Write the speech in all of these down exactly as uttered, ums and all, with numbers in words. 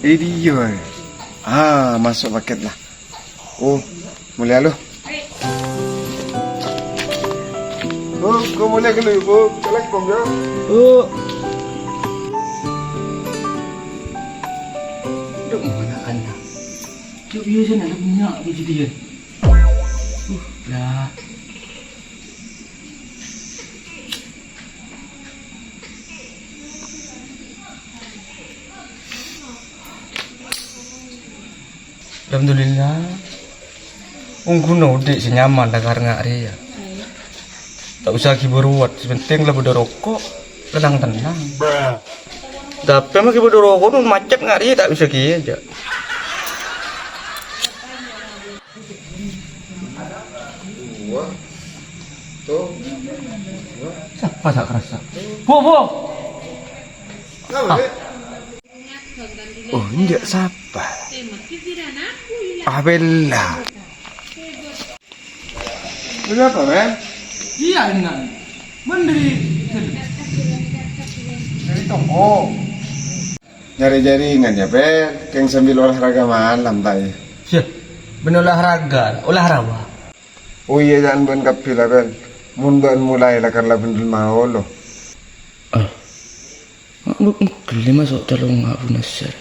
Ini yo. Ah, masuk paket lah. Oh, mulai lu. Oh, kau mulai dulu, Bu. Assalamualaikum ya. Oh. Duh, mana anak? Cuk, iya, sana ada punya apa jadi ya? Uh, lah. Alhamdulillah. Ongghuna odi' sè nyaman la karna arèya. Ta' osa ghibâ ruwet, sè pentèng la bâdâ roko', tenang-tenang. Tapè ma' ghibâ bâdâ roko', nu macet nga' arèya ta' bisa kèya, jâ'. Sapa sa' kerassa? Bu, Bu! Oh, enjâ' sapa? Abella. Bâdâ apa, Ren? Iyâ, enna'. Mendri. Dâri toko. Nyarè jaringan, yâ, Bel. Kèng sambil olahraga malam, ta', yâ? Sè, bân olahraga, olahraga. Oh iyâ, jhâ' bân kabbhi la, Bel. Mon bâ'na molaè la kar la bhendher maolo. Ah, ma' bu-, ghellâ' maso' calongnga' Bu Nasser.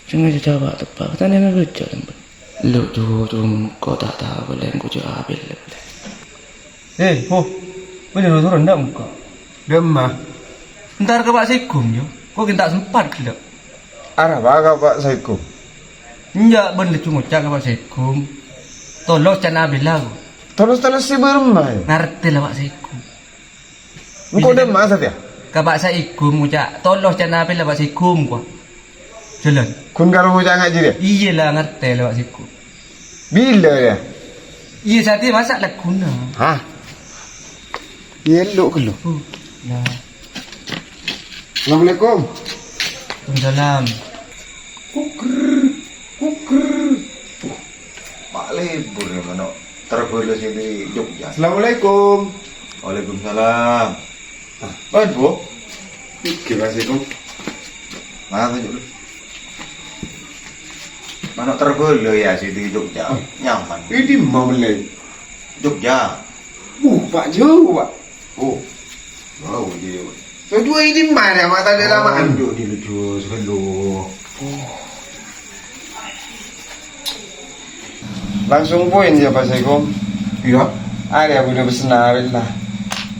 Sè ngajhâ jâwâb teppa', katanya ngajhâ jâ' lèmbân. Lo, ju-, ju-, engko' ta' tao polè, engko' jâ' abel polè. Eh, Bu, bâdâ lo turun ndak engko'? Dâ'emma? Entar ka Pak Segum, yo. Engko' ghi' ta' sempat ghellâ'. Arapa ka Pak Segum? Enjâ', bân laju ngoca' ka Pak Segum. Tolos ca'na abella, ko. Tolos-tolos sè bârâmma, ya? Ngartè la Pak Segum. Engko' dâ'emma satèya? Ka Pak Saigum ngoca', "Tolos ca'na abella Pak Saigum," kowa. Jhâlân. Ghun karo ngoca' nga' jârèya? Iyâ la, ngartè la Pak Saigum. Bilâ, ya? Iyâ, satèya masa' lagghuna. Hah? Iyâ, lo' ghâllu. Oh, la. Assalamualaikum. Waalaikumsalam. Kuker, kuker. Wah, ma' lebur ya, mano' terbelus ini Jogja. Assalamualaikum. Waalaikumsalam. Ah, oh, Bu. Iki, Mas, iku. Mana tuh, Jok? Mano' terbelus ya, sini Jogja. Oh. Nyaman. Ini mau beli. Jogja. Uh, Pak, jauh, Pak. Oh. Oh, iya. Kedua ini mana? Mata dia lama. Aduh, di lucu, sebelum. Oh. Langsung poin ya, Pak Saigum. Iya. Ada yang udah pesen abella.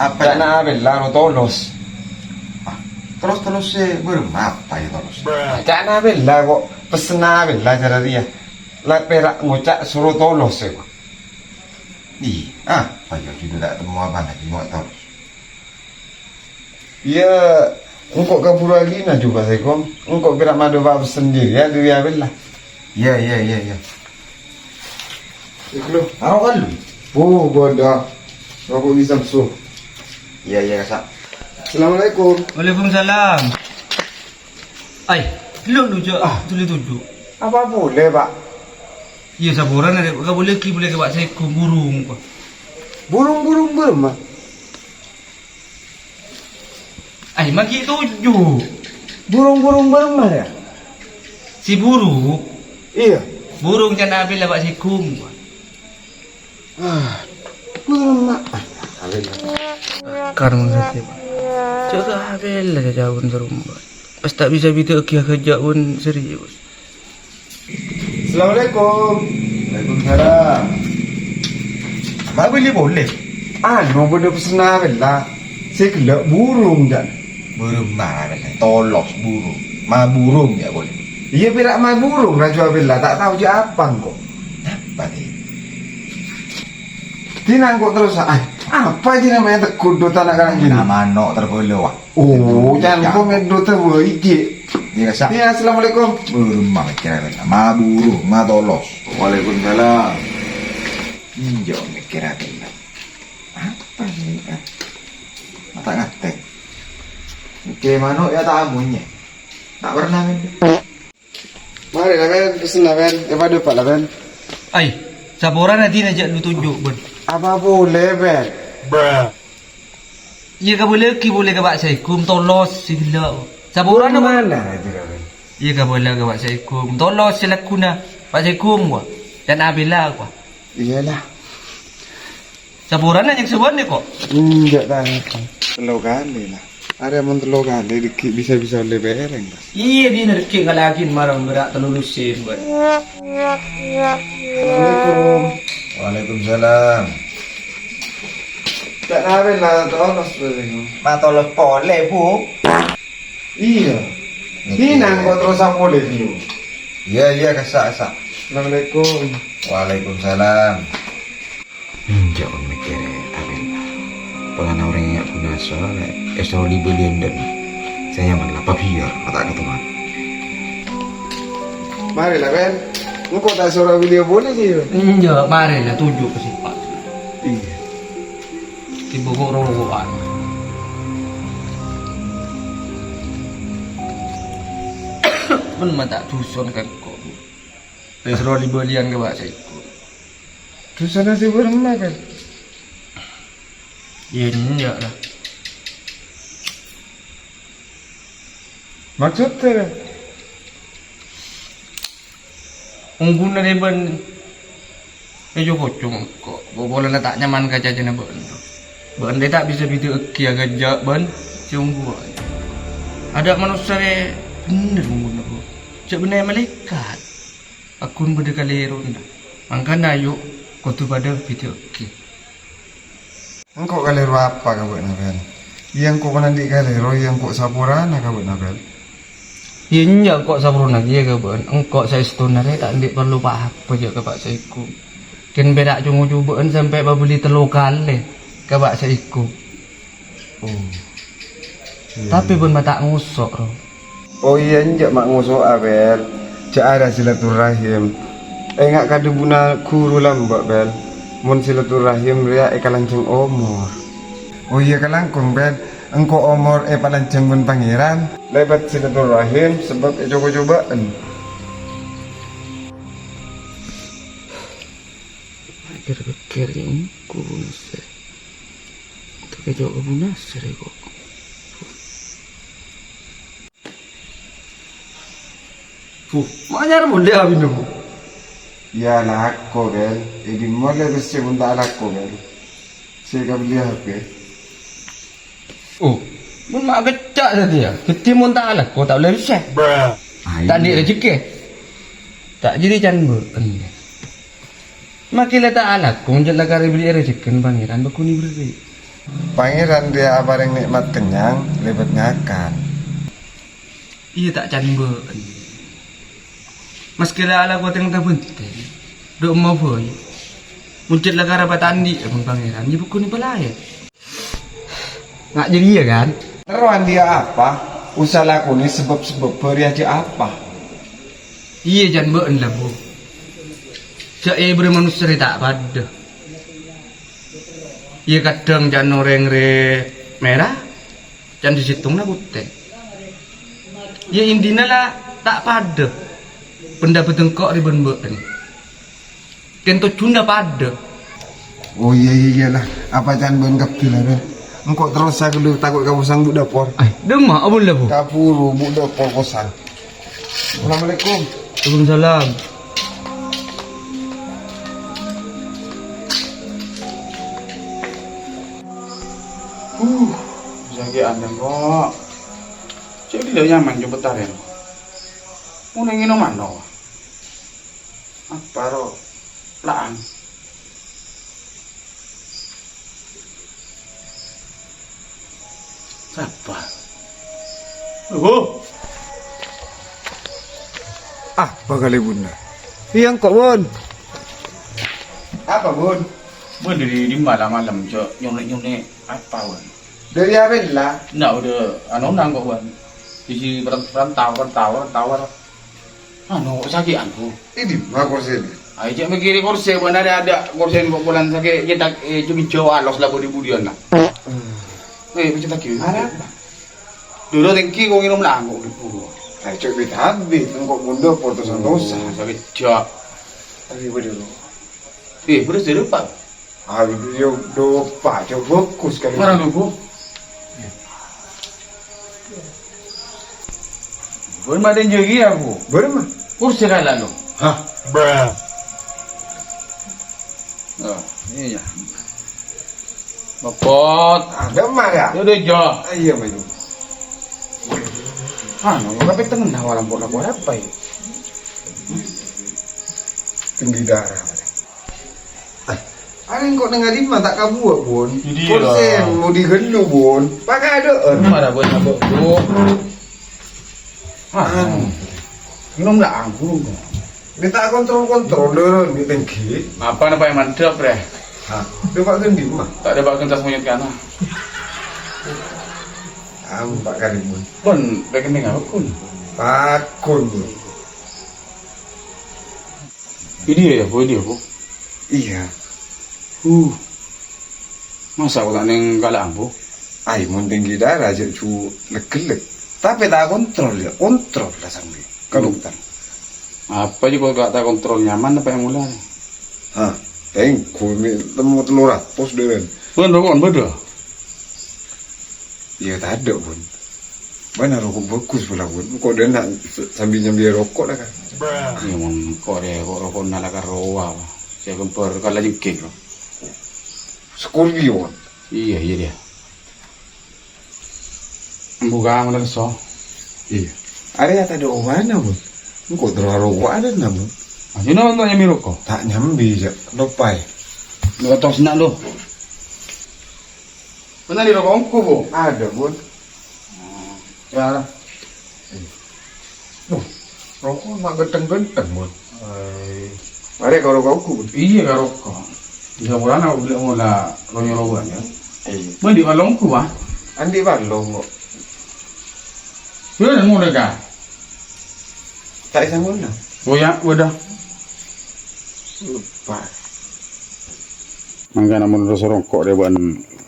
Apa? Ca'na abella, lo tolos. Ah, terus-terus sih, belum apa ya tolos? Ca'na abella kok pesen abella cara dia. La pera' ngoca' suruh tolos ya, Pak. Ih, ah, ayo kita tak temu apa lagi, mau tolos. Iyâ, engko' kabhuru aghina, jhâ' Pak Saigum. Engko' pèra' madhâpa sendiri, ya, dâri abella. Iyâ, iyâ, iyâ, iyâ. Ikhlas. Aro kalu. Oh, bâdâ. Roko' di Samsu. Iyâ, iyâ, Sa'. Assalamualaikum. Waalaikumsalam. Ai, lo, lo, Jok. Ah. Tuli tuju. Apa boleh, Pak? Iyâ, saporana, Dek. Ka boleh ki, boleh ka Pak Saigum, burung, Pak. Burung-burung bârâmma? Ai, magi tuju. Burung-burung bârâmma, ya? Si burung. Iya. Burung ca'na abella Pak Saigum, Pak. Ah, bârâmma. Kan maksudnya, Pak. Jâ' ka abella jâ' jâwâb serumba. Pas ta' bisa bidhâ'âghi aghâjâ' pon serius. Assalamualaikum. Waalaikumsalam. Ma' bâli polè? Anu, bâdâ pesenna abella. Sè ghellâ' burung, Jan. Burung ma' abella? Tolos burung. Ma' burung ya polè. Iyâ, pèra' ma' burung, rajâ abella. Ta' tao jâ' apa engko'. Napa, Ki? Dinangko terus, ah, apa aja namanya tegudo tanah kanan gini? Nama no terbolo, Wak. Oh, jangan komen dota woi, Ki. Iya, Sa'. Iya, assalamualaikum. Burung ma' mikir apa? Ma' burung, ma' tolos. Waalaikumsalam. Iya, mikir apa? Apa ini, ah? Mata ngatèng. Oke, mano' ya tamunya. Tak pernah, men. Marè la, Bel, pesen la, Bel. È padâ, Pak, la, Bel. Ai, saporana dina jâ' lu tunjuk, Bun. Apa boleh, Bel? Iyâ, kabâlâghi polè ka Pak Saigum, tolos, sè ghellâ'. Saporana, Bun. Mana aja, la, Bel? Iyâ, kabâlâ ka Pak Saigum. Tolo sè lagghuna Pak Saigum, wa. Can abila, wa. Iyâ la. Saporana nyèngsa bâ'na, ko'? Enjâ', ta'. Tello kalè la. Arèya mon tello kalè, dhâggi' bisa-bisa ollè pèrèng, Pak. Iyâ, dinah dhâggi' ngalaghina marèng bârâ' tello lusin, wa. Assalamualaikum. Waalaikumsalam. Ca'na abila tolos polè, Bu. Iyâ. Nèka. Dinah engko' terros sapolè, Bu. Iyâ, iyâ, kassa', kassa'. Assalamualaikum. Waalaikumsalam. Enjâ' mèkkèrè, Abel. Polana orèng ghi' ghuna soal, èsoro li-bâliyân dân. Sè nyaman la, pabiyâr, ma' ta' katoman. Marè la, Bel. Engko' ta' soro bâliyâ polè, sih, yâ? Enjâ', marè la, toju' ka sèpa'. Iyâ. Tiba kok rokokan. Men ma' ta' duson ka engko'. Terros rowa li-bâliyân ka Pak Saigum. Dusona sè bârâmma, kan? Iyâ, enjâ' la. Maksodda, kan? Ongghuna rè bân èco-koco engko', bo-, polana ta' nyaman ka cacana bâ'na. Bâ'na rè ta' bisa bhidhâ'aghi akajâ' bân sè ongghuwân. Adâ' manossa rè bhender ongghuna, bo. Jhâ' bânnè malaèkat. Pagghun bâdâ kalèrona. Mangkana, ayo, kodhu padâ bhidhâ'aghi. Engko' kalèro apa ka bâ'na, Bel? Iyâ, engko' mon andi' kalèro, iyâ, engko' saporana ka bâ'na, Bel. Iyâ, enjâ' engko' saporana kèya ka bâ'na. Engko' saèstona rè ta' andi' parlo pa-apa jhâ' ka Pak Saigum. Kèng pèra' co-ngoco bâ'na sampè' pabâli tello kalè ka Pak Saigum. Oh. Iyâ, tapè iyâ. Bâ'na ma' ta' ngoso', Ro. Oh iyâ, enjâ' ma' ngoso'a, Bel. Jhâ' arèya silaturrahim. Enga' ka dhâbuna ghuru lambâ', Bel. Mon silaturrahim rèya èkalanjhâng omor. Oh iyâ, kalangkong, Bel. Engko' omor èpalanjhâng bân Pangèran lèbât silaturrahim sabâb èco-koco bâ'na. Pèkkèr-pèkkèr, engko' sè. Tokè' jhâ' kabunasè rè, ko'. Bu, ma' nyar molè abinna, Bu? Iyâ, alako, Bel. È dimma ollè pèssè mon ta' alako, Bel? Sè kabelli H P. Oh, mon ma' kècca' satèya. Gheddhi mon ta' alako, ta' ollè pèssè. Bruh. Ah, Ta' andi' iyâ. Rejhekkè. Ta' jârèya can bâ'na. Makkè la ta' alako, mon jhâ' la karè bârri'â rejhekkèna Pangèran, pagghun èbârri'. Pangèran rèya aparèng nè'mat kennyang lèbât ngakan. Iyâ, ta' can bâ'na. Maskè la alako tèng-tabântèng, dhu' emma bhâi. Mon jhât la karè patandhi' bân Pangèran, iyâ pagghun èpalaè. Nga' jârèya, kan? Terro andi'â apa? Osa lakonè sabâb-sabâbbhâ rèya jhâ' apa? Iyâ, can bâ'na la, Bu. Jhâ' èbârâ manossa rè ta' padâ. Iyâ, kadhâng can orèng rè mèra, can sè sèttongnga potè. Iyâ, intina la ta' padâ. Pendapat engko' rè bân bâ'na. Kèng tojjhuna padâ. Oh, iyâ, iyâ, iyâ, la. Apa can bâ'na kabbhi la, Bel? Engko' terrosa ghâllu tako' kaposang bu' dâpor. Ay, dâmma, abun la, Bu? Kabhuru bu' dâpor posang. Assalamualaikum. Waalaikumsalam. Huh, sakè'an, kok. Cè' ghellâ' nyaman, coba tarèn. Mula ngènom ano. Apa ro la'an? Sapa? Oh. Apa kalèbunna? Iyâ, engko', Bun. Apa, Bun? Bun, dâri dimma la malem, cè' nyonè'-nyonè' apa, Bun? Dâri Abella. Nah, udah anu nangko', Bun. Isi perantau, perantau, perantau. Anu, kok sakè'an, Bu? È dimma korsèna? Ayo, cè' mèkkèrè korsè, bân arè adâ' korsè kok polana sakè' cètak, eh, cumi Jawa alos la budi-budiyan la. Hmm. Eh, pecèt lagi. Arapa? Dulu tèngghi kok ngènom langkok, Bu. Ayo, cè' bit habis, engko' bunda potos-potosan. Hmm, sakèjjhâ'. Tapi bener. Eh, bener sih, Pak. Ah, yo, do, Pak, coba bagus kali. Marah lu, Bu. Bun maden jagi aku. Bun ma? Kursi kalan lo. Hah? Oh, iya. Mepot. Ada ma ya? Yo deh, Jo. Ah, iya, Mas. Ah, no, tapi tengah walang kok lapor apa ya? Tinggi darah. Arè engko' neng adimma ta' kabuwâ, Bun. Iya. Konsen mau digellu, Bun. Pakadhâ'ân. Marah buat apa, Bu? Ah, Anu. Minum lah anggur. Minta kontrol-kontrol dulu, ini tinggi. Apa napa yang mantep, Bre? Hah? Coba gendhi, mah. Tak ada bagian tas monyet kana. Am, Pak Karimun. Pun, rekening apa pun? Pakun, Bun. Ini ya, Bu, ini ya, Bu. Iya. Huh. Masa aku tak neng kalah ambu? Ai, mon tinggi darah, aja cu leg-gelek. Tapi tak kontrol ya, kontrol lah sambil. Kalau Hmm. utang. Apa aja kalau tak kontrol nyaman apa yang mulai? Hah, tengku ini temu telur ratus deh. Bukan rokok, bodoh. Iya, tak ada, Bun. Mana rokok bagus pula, Bun. Kok dia nak s-, sambil nyambi rokok lah, kan? Ya, mon kok deh, kok rokok nala karowa, apa? Saya kempar kala jengking, loh. Scorpio, Bun. Iya, iya dia. Buka mana so? Iya. Ada yang tak ada owana, Bun. Engkau terlalu rokok ada, Bun. Ayo, no, untuk nyambi rokok. Tak nyambi, cak. Lupa ya. Lu tos nak, lu. Mana di rokokku, Bu? Ada, Bun. Ya. Duh, rokok mak genteng-genteng, Bun. Eh, mari kalau rokokku, Bun. Iya, karo rokok. Bisa mulai aku beli mula ronyo-ronyo ya. Iya. Mandi balongku, Bang. Andi balong kok. Iya, mulai kah? Tak bisa mulai. Oh ya, udah. Lupa. Mangkana mon rasa rongkok deh, Bang,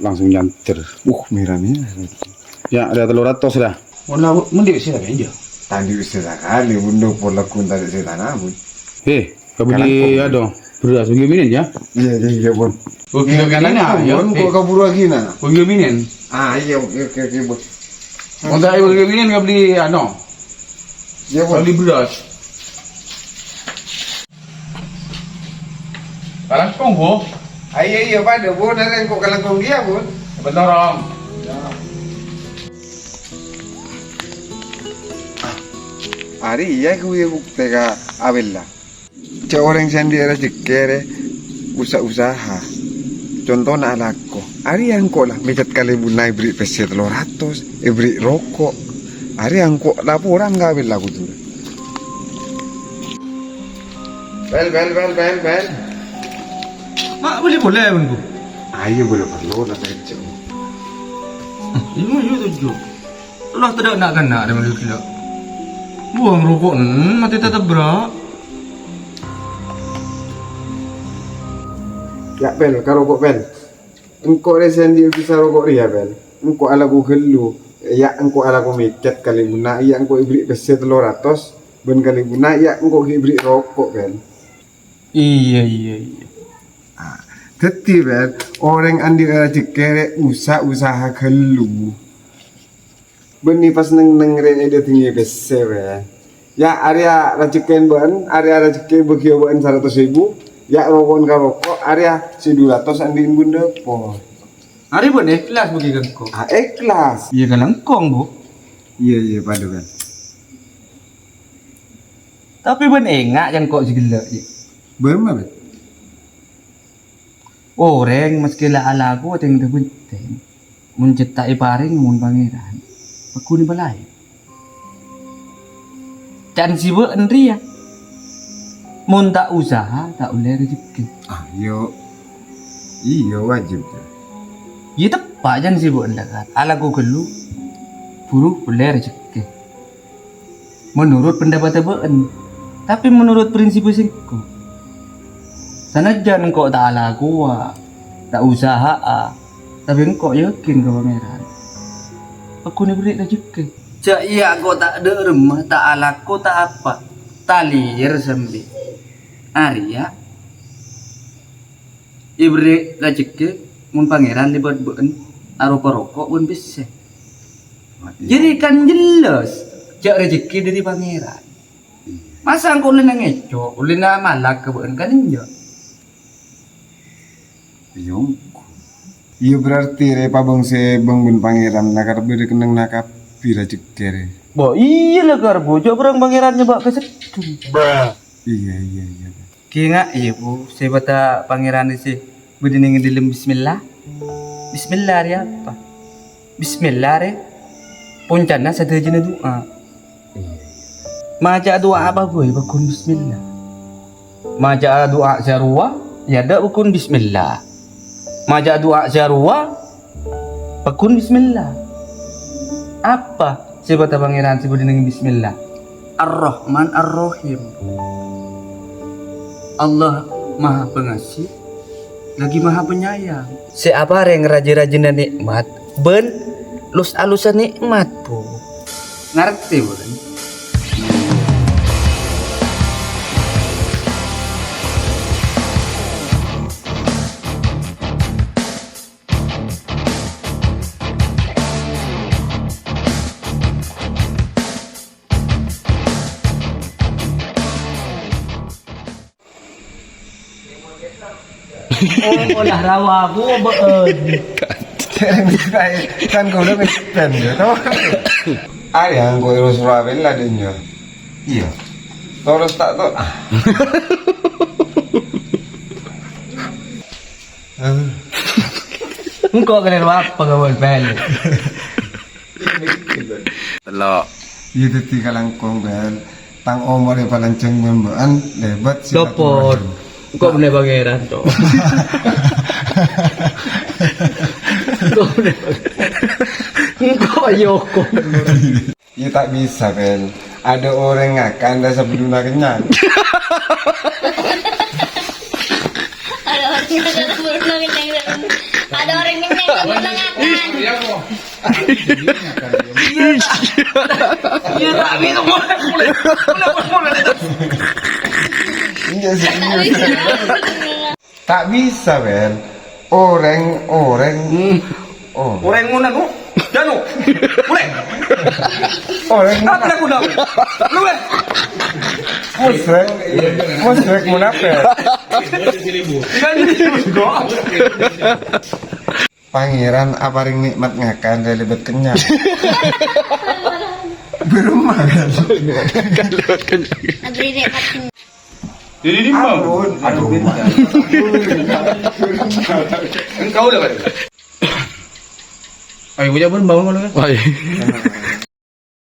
langsung nyanter. Uh, merah-merah. Ya, ada telur ratus dah. Wala, mending sih tak aja. Tadi bisa sekali, Bun, do pola kun tadi saya tanah, Bun. Heh, kabeli Kalangkung. Ado, beras bagi minin ya. Iya, iya, iya, Bun. Oke, Iya, oke, kalangkung, nah, ya, Bun, oke. Kok kaburu lagi, nah? Bagi minin. Ah, iya, oke, oke, oke, Bun. Untuk ibu bagi minin kabeli ano. Iya, Bun. Kabeli beras. Kalangkung, Bu. Ayo, iya, pada, Bu. Nanti engko' kalangkung dia, Bu. Bener, Om. Ari iya kuwi bukti ka Awil lah. Cek oreng sing di rezeki re usa-usaha. Contohnya alako. Ari engko' lah micet kali bunai beri pese telur ratus, eh, beri rokok. Ari engko' laporan ka Awil lah kudu. Bel, bel, bel, bel, bel. Mak, boleh, boleh, Bun, Bu. Ayo, boleh perlu, nak kerja. Iya, iya, tujuh. Allah tidak nak kena, ada manusia gila. Buang rokok, hmm, mati tetap berak. Ya, Bel, ka rokok, Bel. Engko' resen dia bisa rokok dia, Bel. Engko' alako gellu. Ya, engko' alako micet kali muna. Ya, engko' ibri pese telur ratus. Bân kalèbunna, iyâ, engko' ghi' èberri' roko', bân. Iyâ, iyâ, iyâ. Ah, dhâddhi, bân, orèng andi' rajhekkè rè usa-usaha ghâllu. Bânnè pas neng-neng rè èdhâddhingè pèssè, bân. Yâ, arèya rajhekkèn bâ'ân, arèya rajhekkè bâgiyâ bâ'ân saratos èbu, yâ, roko'en ka roko', arèya sè du ratos andi'en bân dâpor. Arèya bâ'ân èhlas bâgi ka engko'? Ah, èhlas. Iyâ, ka lèngkong, Bu. Iyâ, iyâ, padâ, bân. Tapè bâ'ân enga' jhâ' engko' sè ghellâ', yâ. Bârâmma, bân? Orèng maskè la alako tèng-tèng, mon cè' ta' èparèng mon Pangèran, pagghun èpalaèn. Can sè bâ'ân rèya, mon ta' usaha, ta' ollè rajhekkè. Ah, iyâ. Iyâ, wajib, yâ. Iyâ, teppa' can sè bâ'ân, la, Kar. Alako ghâllu, buru ollè rajhekkè. Menurut pendapatta bâ'ân, tapè menurut prinsip sèngko'. Sanajjân engko' ta' alakowa, ta' usaha'a, tapè engko' yakin ka Pangèran. Pagghun èberri' rajhekkè. Jhâ' iyâ engko' ta' dâ'remma, ta' alako, ta' apa. Talèyèr sambi. Arèya èberri' rajhekkè mon Pangèran lèbât bâ'ân aropa roko' bân pèssè. Jadi kan jelas. Jhâ' rejhekkè dhâri Pangèran. Masa engko' ollèna ngèco', ollèna malak ka bâ'na kan enjâ'? Iyâ, ongghu. Iyâ, berarti rè pabâng sè bâng bân Pangèran la karebbhâ rè kennengnganna kabbhi rejhekkè rè. Bo, iyâ la karebbhâ, jhâ' bhârâng Pangèran nyèbâ' ka seddhung. Iyâ, iyâ, iyâ. Kènga', iyâ, Bu, sè bâdâ Pangèran sè bâdâ neng è dhâlem bismillah. Bismillah rè apa? Bismillah rè poncana sadhâjâna du'a. Maca du'a apa bhâi pagghun bismillah. Maca du'a sè rowa, yâ dâ' pagghun bismillah. Maca du'a sè rowa, pagghun bismillah. Apa sè bâdâ Pangèran sè bâdâ neng bismillah? Ar-Rahman Ar-Rahim. Allah Maha Pengasih, lagi Maha Penyayang. Sè aparèng rajâ-rajâna nè'mat bân lus-alussa nè'mat, Bu. Ngartè, Bu, kan? Oh, olah rawa aku bâ'ân. Kan kaulâ ngesten, ya, tau? Arèya engko' èrosèra bella dhâ' iyâ. Iyâ. Terros ta' to-, ah. Engko' kalèro apa, Bel? Tello'. Iyâ, dhâddhi kalangkong, Bel. Tang omorra palanjhâng bân bâ'ân, lèbât silaturahim. Dopot. Engko' bânnè Pangèran, to. Engko' bânnè Pangèran. Engko' ayo, kok. Ya, tak bisa, Bel. Ada orang ngakan rasa belum kenyang. Ada orang ngakan rasa belum kenyang. Ada orang kenyang yang belum ngakan. Iya, tak. Iya, tak. Ini mulai, mulai, mulai, mulai. Iya, serius. Tak bisa, Bel. Orèng, orèng. Hmm. Oh. Orèng ngono, no. Danu. Orèng. Orèng. Apa aku dong? Lu, eh. Musrek. Musrek munafik. Kan ini, kok. Pangèran aparèng nè'mat ngakan, lèbât kenyang. Berumah, kan? Kan lèbât kenyang. Jadi di mana? Ampun. Aduh. Engkau udah, Pak. Ayo, gue jawaban bangun kalau kan. Wah, iya.